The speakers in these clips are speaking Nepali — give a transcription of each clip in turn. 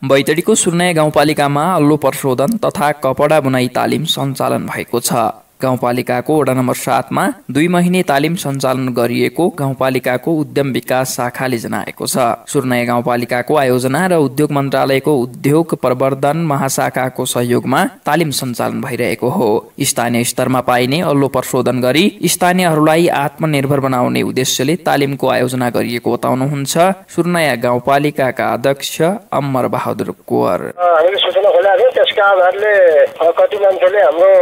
बैतडीको सुर्नाया गाउँपालिकामा अल्लो प्रशोधन तथा कपडा बुनाई तालिम सञ्चालन भएको छ। गाउँपालिकाको वडा नम्बर 7 मा 2 महिने तालिम सञ्चालन गरिएको गाउँपालिकाको उद्यम विकास शाखाले जनाएको छ। सुर्नाया गाउँपालिकाको आयोजना र उद्योग मन्त्रालयको उद्योग प्रवर्धन महाशाखाको सहयोगमा तालिम सञ्चालन भइरहेको हो। स्थानीय स्तरमा पाइने अल्लो प्रशोधन गरी स्थानीयहरूलाई आत्मनिर्भर बनाउने उद्देश्यले तालिमको आयोजना गरिएको बताउनुहुन्छ सुर्नाया गाउँपालिकाका अध्यक्ष अमर बहादुर कुवर। हामीले सूचना खोलेको थियौँ, त्यसका आधारले कति मान्छेले हाम्रो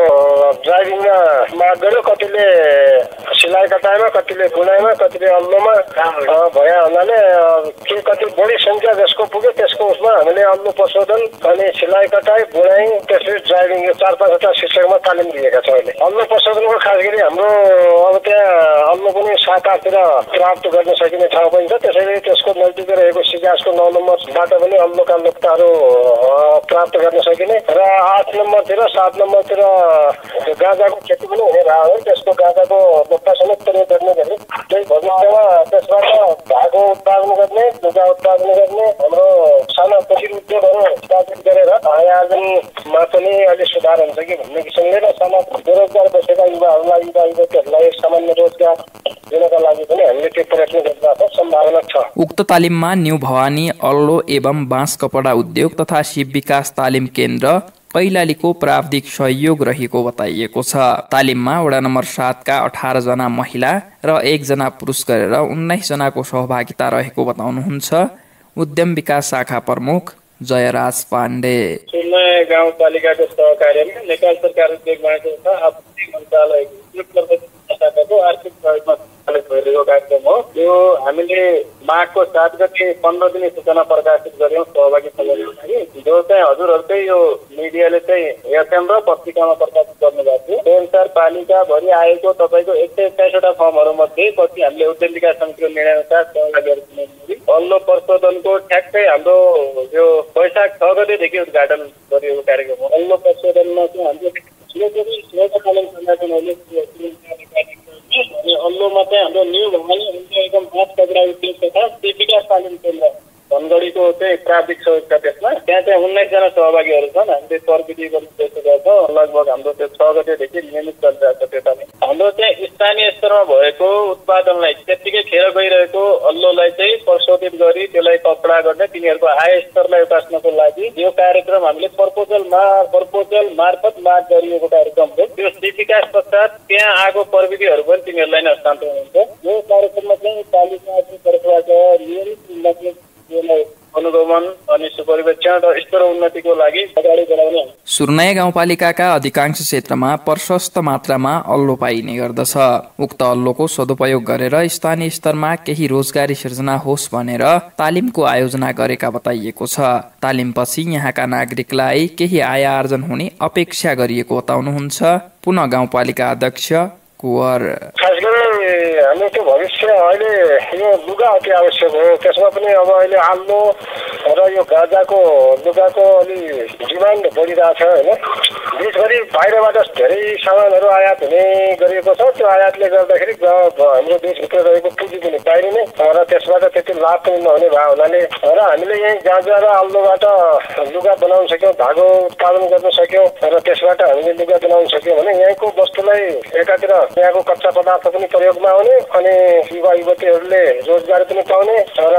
ड्राइभिङ माग गर्यो, कतिले सिलाइ कटाइमा, कतिले बुनाइमा, कतिले अल्लोमा भए हुनाले कति बढी संख्या जसको पुग्यो त्यसको उसमा हामीले अल्लो प्रशोधन अनि सिलाइ कटाइ बुनाइ त्यसपछि ड्राइभिङ यो 4-5 शिक्षकमा तालिम दिएका छौँ। अहिले अल्लो प्रशोधनको खास गरी हाम्रो अब त्यहाँ अल्लो पनि शाखातिर प्राप्त गर्न सकिने ठाउँ पनि छ, त्यसैले त्यसको नजिकै रहेको सिजासको 9 नम्बरबाट पनि अल्लोका लोक्ताहरू प्राप्त गर्न सकिने र 8 नम्बरतिर 7 नम्बरतिर गाँजाको खेती पनि हुने भयो। त्यसको गाँजाको लोक्ता समेत प्रयोग गर्ने गरी त्यही भविष्यमा त्यसबाट धागो उत्पादन गर्ने, लुगा उत्पादन गर्ने हाम्रो साना कुटीर उद्योगहरू स्थापित गरेर आय आर्जनमा पनि अलि सुधार हुन्छ कि भन्ने किसिमले र साना बेरोजगार बसेका युवाहरूलाई युवा युवतीहरूलाई सामान्य रोजगार दिनका लागि पनि हामीले त्यो प्रयत्न गरिरहेको सम्भावना छ। उक्त तालिममा न्यू भवानी अल्लो एवं बाँस कपडा उद्योग तथा शिव विकास तालिम केन्द्र कैलालीको प्राविधिक सहयोग रहेको बताइएको छ। तालिममा वडा नम्बर 7 का 18 जना महिला र 1 जना पुरुष गरेर 19 जनाको सहभागिता रहेको बताउनुहुन्छ उद्यम विकास शाखा प्रमुख जयराज पाण्डे। सुर्नाया गाउँपालिकाको सहकार्यमा नेपाल सरकार उद्योग वाणिज्य तथा आपूर्ति मन्त्रालयको शाखाको आर्थिक सहयोगमा भइरहेको कार्यक्रम हो। यो हामीले माघको 7 गते 15 दिने सूचना प्रकाशित गर्यौं सहभागी सबैको लागि, जो चाहिँ हजुरहरूकै यो मिडियाले चाहिँ एफएम र पत्रिकामा प्रकाशित गर्नुभएको थियो। त्यही अनुसार पालिकाभरि आएको तपाईँको 128 वटा फर्महरू मध्ये पछि हामीले उद्यम विकास समितिको निर्णयअनुसार सहभागीहरू अल्लो प्रशोधनको ठ्याक्कै हाम्रो यो वैशाख 6 गतेदेखि उद्घाटन गरिएको कार्यक्रम हो। अल्लो प्रशोधनमा चाहिँ अल्लोमा चाहिँ हाम्रो न्यू भवानी एवं बाँस कपडा उद्योग तथा शिव विकास तालिम केन्द्र धनगढीको चाहिँ प्राविधिक सहयोग छ। त्यसमा त्यहाँ चाहिँ 19 जना सहभागीहरू छन्। हामीले प्रविधि गर्ने उद्देश्य गर्छौँ। लगभग हाम्रो त्यो 6 गतेदेखि नियमित चलिरहेको छ। त्यो तालिम हाम्रो चाहिँ स्थानीय स्तरमा भएको उत्पादनलाई त्यतिकै खेर गइरहेको अल्लोलाई चाहिँ प्रशोधित गरी त्यसलाई कपडा गर्ने तिनीहरूको आय स्तरलाई उकास्नको लागि यो कार्यक्रम हामीले प्रपोजल मार्फत माग गरिएको कार्यक्रम हो। त्यो शिव विकास पश्चात त्यहाँ आएको प्रविधिहरू पनि तिनीहरूलाई नै हस्तान्तरण हुन्छ। यो कार्यक्रममा चाहिँ पालिकाको तर्फबाट नियमित अनुगमन अनि सुपरिवेक्षण र स्तर उन्नतिको लागि अगाडि बढाउने। सुर्नाया गाउँपालिकाका अधिकांश क्षेत्रमा प्रशस्त मात्रामा अल्लो पाइने गर्दछ। उक्त अल्लोको सदुपयोग गरेर स्थानीय स्तरमा केही रोजगारी सिर्जना होस् भनेर तालिमको आयोजना गरेका बताइएको छ। तालिमपछि यहाँका नागरिकलाई केही आय आर्जन हुने अपेक्षा गरिएको बताउनुहुन्छ पुनः गाउँपालिका अध्यक्ष कुवर। खास गरी हामी त्यो भविष्य अहिले यो लुगा अति आवश्यक हो। त्यसमा पनि अब अहिले आल्लो र यो गाँजाको लुगाको अलि डिमान्ड बढिरहेछ होइन। देशभरि बाहिरबाट धेरै सामानहरू आयात हुने गरिएको छ। त्यो आयातले गर्दाखेरि हाम्रो देशभित्र रहेको पुँजी पनि बाहिरिने र त्यसबाट त्यति लाभ पनि नहुने भयो हुनाले र हामीले यही गाँजा र आल्लोबाट लुगा बनाउन सक्यौँ, धागो उत्पादन गर्न सक्यौँ र त्यसबाट हामीले लुगा बनाउन सक्यौँ भने यहीँको वस्तुलाई एकातिर यहाँको कच्चा पदार्थ पनि प्रयोगमा आउने अनि युवा युवतीहरूले रोजगार पनि पाउने र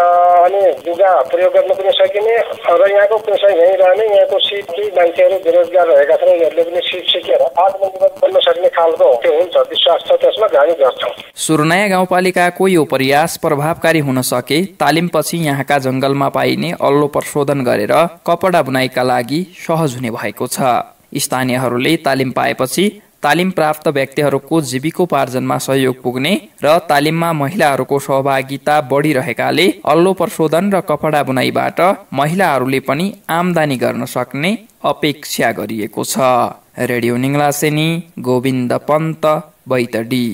अनि लुगा प्रयोग गर्न पनि सकिने र यहाँको पेसा यहीँ रहने। यहाँको सिपकी मान्छेहरू बेरोजगार रहेका छन्, उनीहरूले पनि सिप सिकेर आत्मनिर्भर बन्न सक्ने खालको त्यो हुन्छ विश्वास छ। त्यसमा हामी गर्छौँ। सुर्नाया गाउँपालिकाको यो प्रयास प्रभावकारी हुन सके तालिमपछि यहाँका जंगलमा पाइने अल्लो प्रशोधन गरेर कपडा बुनाइका लागि सहज हुने भएको छ। स्थानीयहरूले तालिम पाएपछि तालिम प्राप्त व्यक्तिहरूको जीविकोपार्जनमा सहयोग पुग्ने र तालिममा महिलाहरूको सहभागिता बढिरहेकाले अल्लो प्रशोधन र कपडा बुनाइबाट महिलाहरूले पनि आमदानी गर्न सक्ने अपेक्षा गरिएको छ। रेडियो निङ्लासेनी गोविन्द पन्त बैतडी।